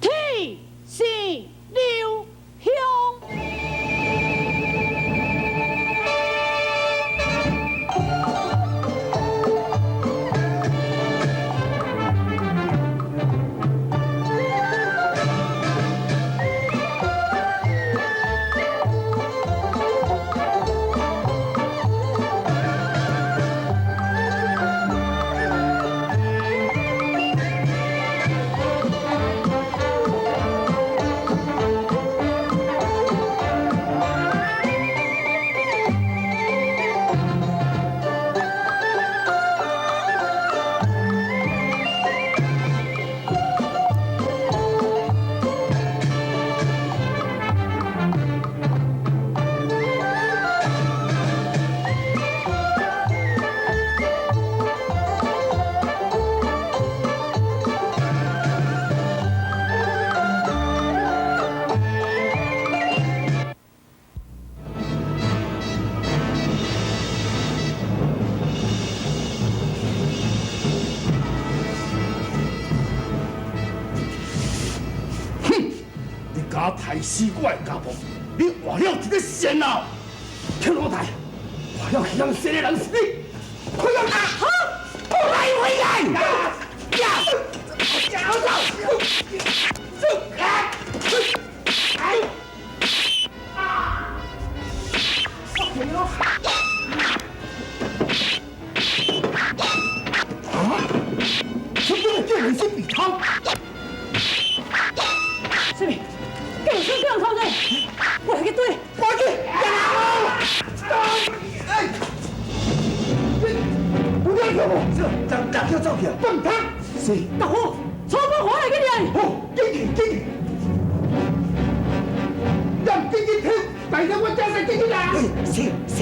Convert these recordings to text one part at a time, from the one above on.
天是留香。哼！你敢刣死我的家婆，你活了一个仙啊！天老大，活了乡仙的人是你，快点啊！过来回来！呀！呀！走！哎！啊！啊！什么叫人参比汤？什么？叫人参比汤呢？我来去对。我去。哎！你有听无？人人叫走去啊？不通。是。大伙，曹凤华来去掠。好，紧去紧去。人紧紧听，大家我正使紧紧来。是是。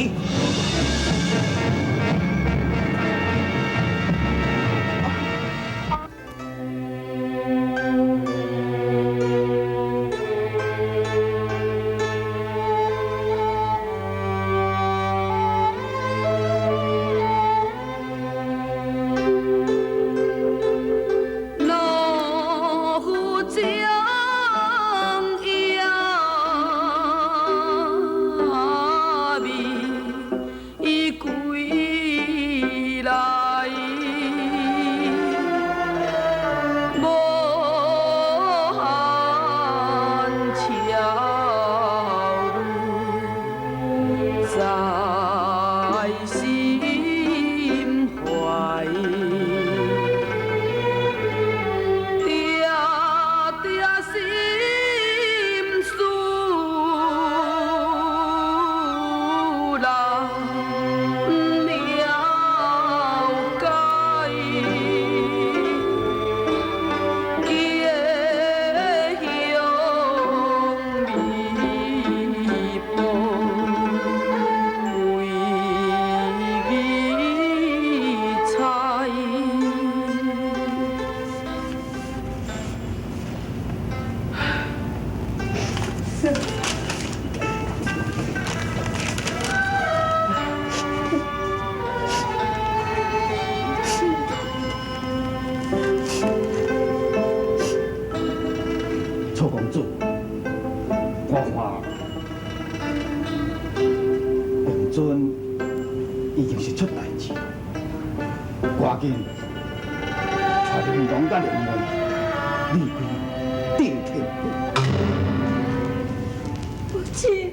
楚公子，我看令尊已经是出代志，赶紧带玲珑佮玲妹离开定天府。母亲，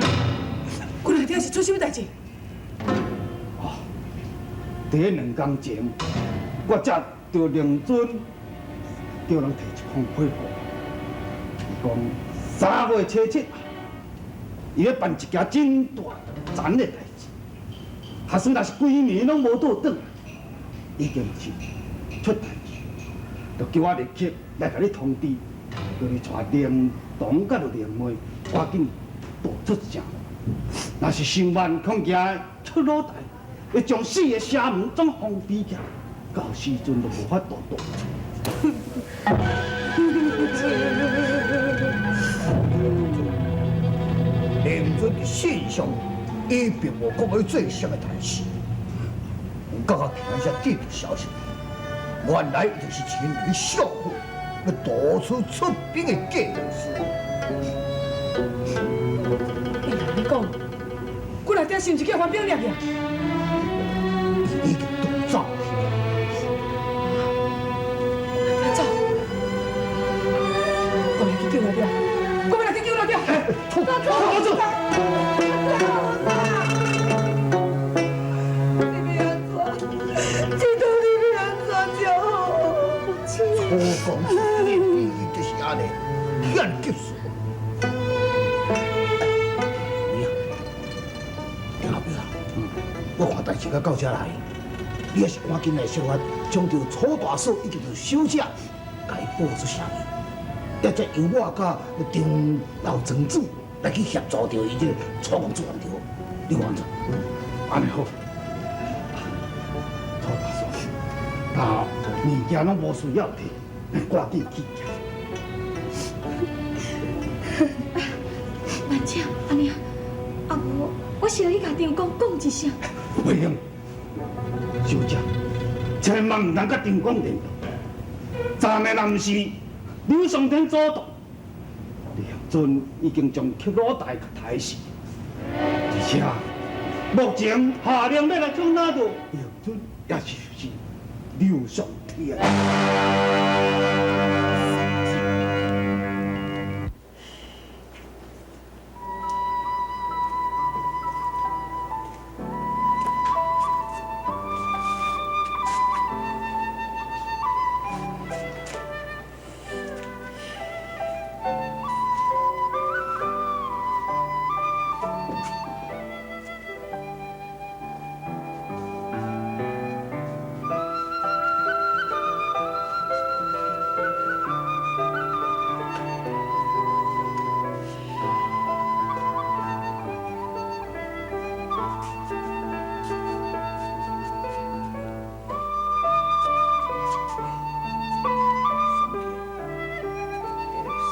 阮内底是出什么代志？哦，伫彼两工前，我接到令尊叫人提一封批复，伊讲3月初7，伊欲办一件真大残的代志，假使若是规暝攏无倒转来，已经是出代志，就叫我立刻来共你通知，叫你带玲珑佮玲妹赶紧逃出城。若是想万，恐惊出老大会将四个城门总封闭起来，到时阵就無法度逃出。连阵伫信上，伊并無講欲做啥物代志。剛剛聽下得到消息，原來伊就是親自相府，欲到處出兵的計劃師。欸，你講，阮阿爹是毋是叫番兵掠去啊？伊已經逃走去。阿爹走，我欲去救阿爹，我欲來去救阿爹。楚公子。楚公子，你就是按呢，遐急事。丁老表啊，我看代志到到這來，你也是趕緊來設法將著楚大嫂以及著小姐，共伊報出城去，抑則由我佮張老莊主來去協助著伊這個楚公子對無？你看按怎？按呢好。楚大嫂，那物件攏無需要提，趕緊去。萬姐，按呢，啊無，我先去共張公講一聲。袂用，小姐，千萬毋通佮張公聯絡。昨暝若毋是劉松天主動，李尊已經將克魯大共刣死，而且目前下令欲來捉拿著李尊，也就是劉松天。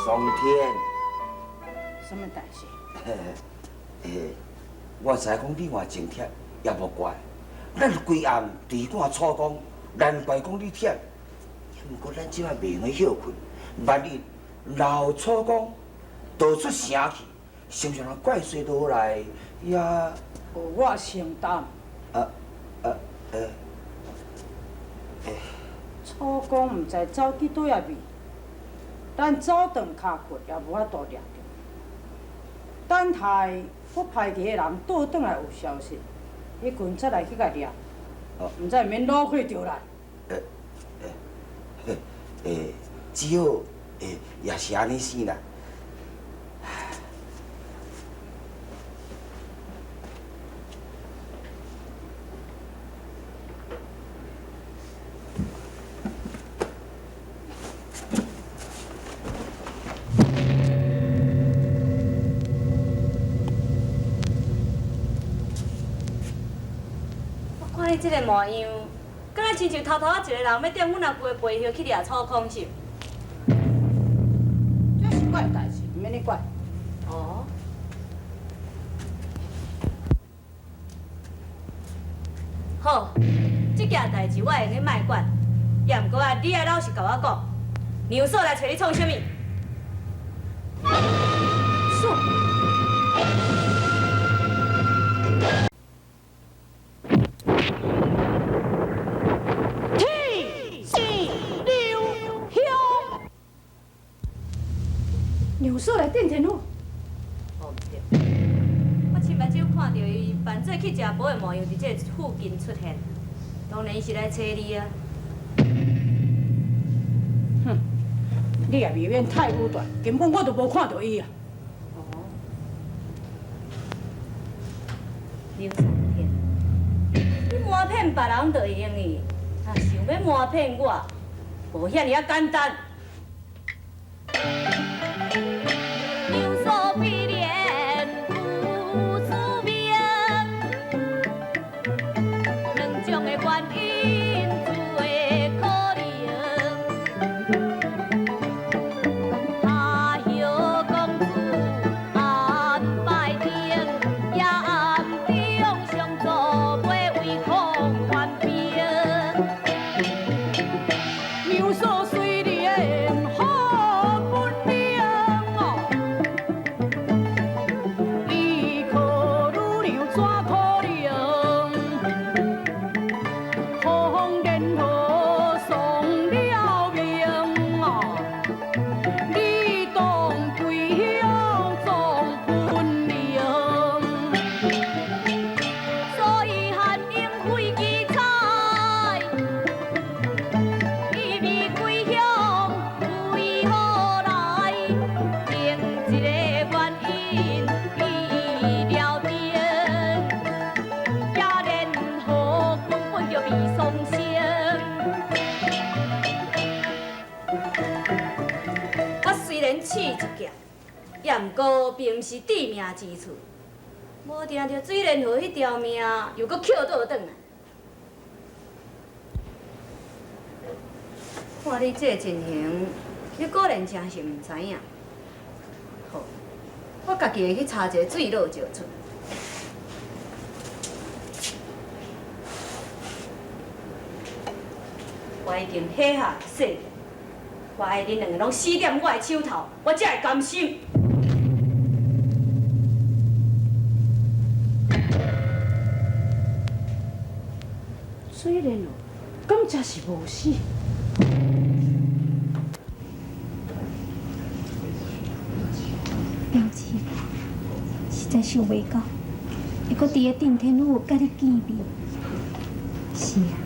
松天，什麼代誌？我知影講你嘛真忝，也無怪。咱規暗佇看楚公，難怪講你忝。毋過咱這擺袂用歇睏，萬一老楚公逃出城去，想想人怪罪落來，也……我承擔。楚公毋知走去佗仔位。咱走斷跤骨也無法度掠著。等待閣派去的人倒轉來有消息，彼陣才來去共掠，毋知免浪費著來。只好也是按呢生啦。這個模樣，敢若親像偷偷仔一個人欲踮阮阿舅的背後去掠楚空是？這是我的代誌，毋免你管。哦。好，這件代誌我會用得莫管，也毋過啊，你愛老實共我講，娘嫂來揣你創啥物？嫂。娘嫂來電天府。哦，毋對，我親目睭看著伊扮做去食晡的模樣，佇這附近出現，當然伊是來揣你啊。哼，你也未免太武斷，根本我就無看著伊啊。哦，劉松天，你瞞騙別人就會用去，啊，想欲瞞騙我，無遐爾仔簡單。試一劫，也毋過並毋是致命之處。無定著水蓮河彼條命又閣抾倒轉來。看你這情形，你果然真是毋知影。好，我家己會去查一个水落石出。我已經火下洗，我愛恁兩个攏死踮我的手頭，我才會甘心。水蓮哦，敢真是無死？表姊，實在想袂到，會閣佇个頂天府佮你見面。是啊，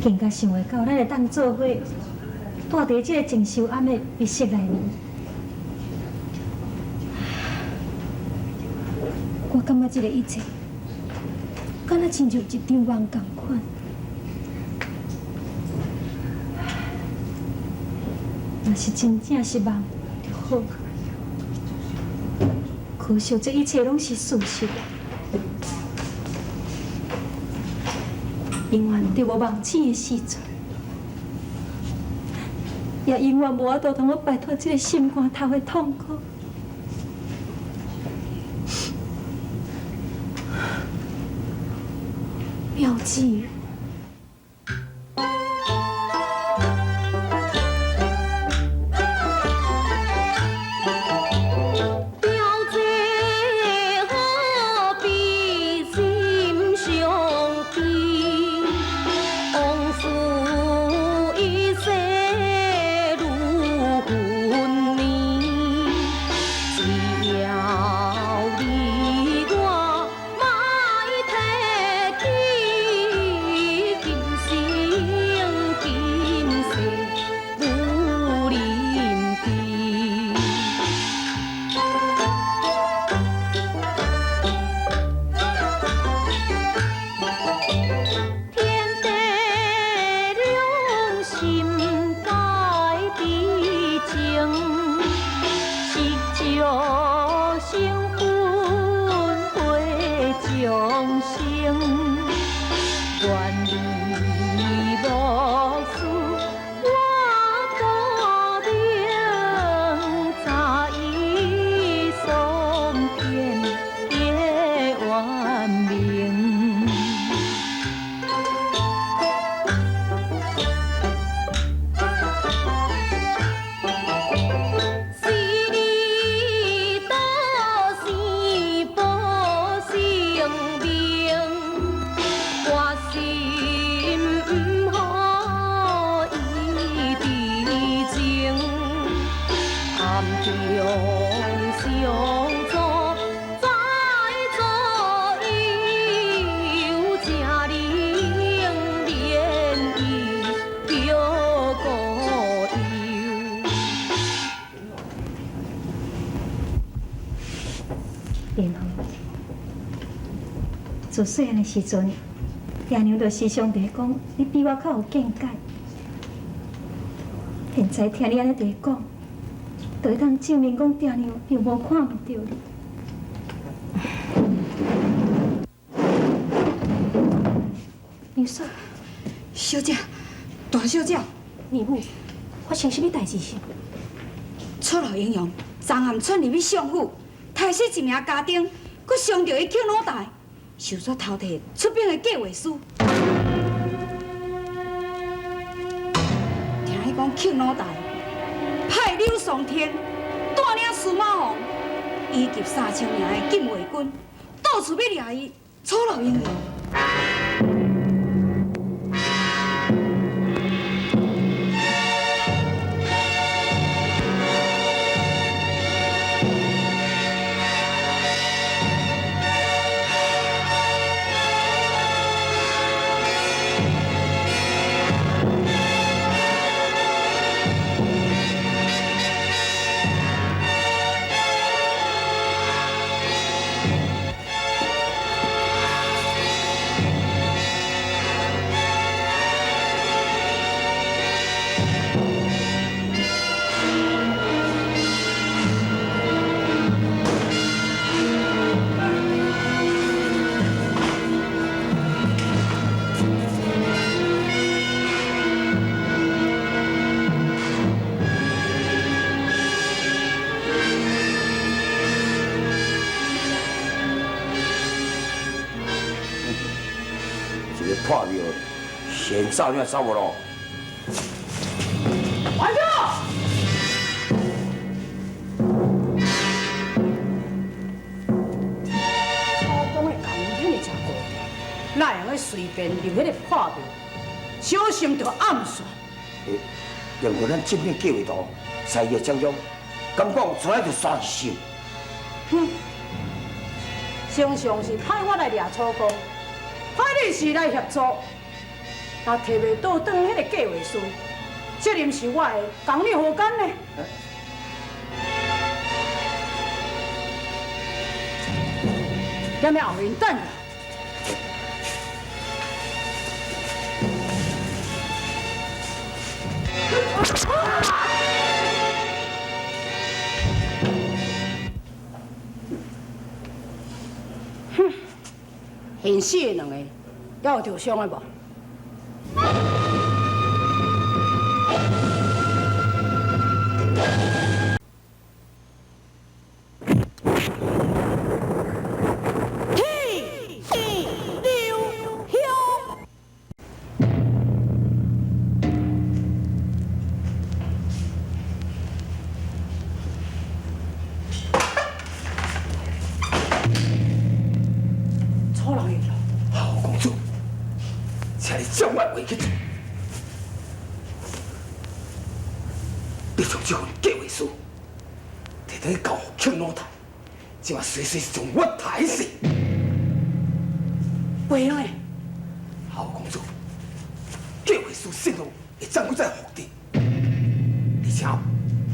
更加想袂到，咱會當做伙，蹛佇這个靜修庵的密室內面。我感覺這个一切，敢若親像一場夢仝款。若是真正是夢就好。可惜這一切攏是事實，永遠佇無夢醒的時陣，也永遠無法度通我擺脫這个心肝頭的痛苦。表姊。自細漢的時陣，爹娘就時常佇講，你比我較有見解。現在聽你按呢佇講，就會當證明講爹娘並無看毋著你。娘嫂，小姐，大小姐，姨母，發生啥物代誌是？楚老英雄昨暗竄入去相府，刣死一名家丁，閣傷著伊扣腦袋。受煞偷摕出兵的計劃書，聽伊講扣腦袋派柳松天帶領司馬王以及3000名的禁衛軍，到處欲掠伊楚老英雄。先走你也走無咯。完了。楚公的功遐爾正高，哪會用隨便入彼個破廟？小心著暗算。欸，連過咱這邊計劃圖，西葉將將，敢講出來就煞去想。哼，常常是派我來掠楚公，派你是來協助，若提袂倒轉彼个計劃書，責任是我的，仝你何干呢？踮咧後面等我。哼，現死的兩個，還有受傷的無？照我话去做，你將這份計劃書提轉去交予慶老太，這馬隨隨將我抬死。袂用的，好公主，計劃書信號會怎閣再復佇？而且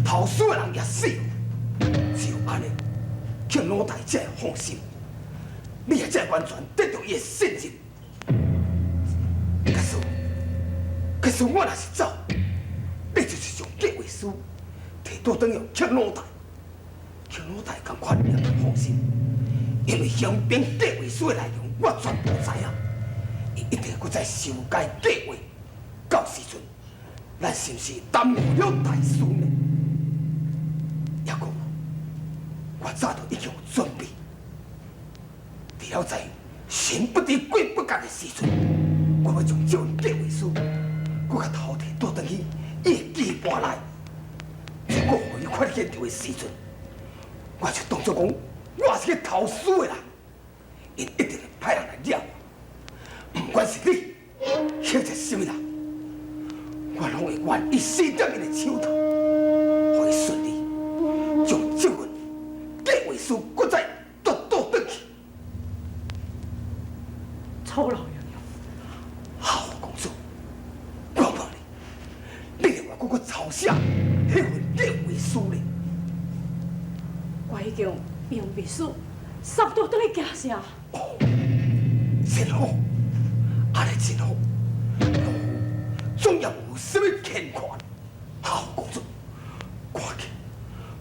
偷書的人也死了，只有按呢，慶老太才會放心，你也才會完全得到伊的信任。假使我若是走，你就是將計劃書提倒轉予慶老太，慶老太仝款也會放心，因為雄兵計劃書的內容我全部知影，伊一定閣再修改計劃，到時陣，咱是毋是耽誤了大事呢？抑閣，我早就已經有準備，除了在神不知鬼不覺的時陣，我欲將這份計劃書閣共偷提倒轉去伊的機盤內，再閣予伊發現著的時陣，我就當作講我是去偷書的人，𪜶一定會派人來掠我。毋管是你，或者啥物人，我攏會願意死踮𪜶的手頭，予伊順利將這份計劃書閣再奪倒轉去。楚老爺爺，好公主，我問你，你會閣閣抄寫彼份計劃書呢？我已經用秘書殺倒轉去京城。哦，真好，按呢真好，老夫總也無啥物欠缺。好公主，趕緊，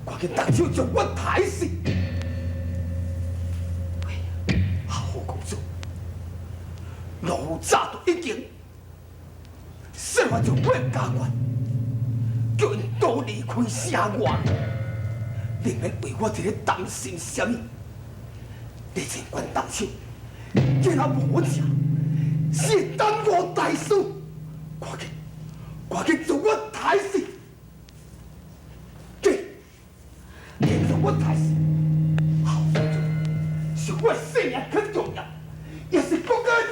趕緊動手將我刣死。好公主，老夫早就已經設法將我的家眷叫𪜶都離開城外，你免為我佇咧擔心啥物。你盡管動手，今仔無食，是耽誤大事。趕緊，趕緊將我刣死！緊，緊將我刣死！好公主，是我的性命較重要，也是國家的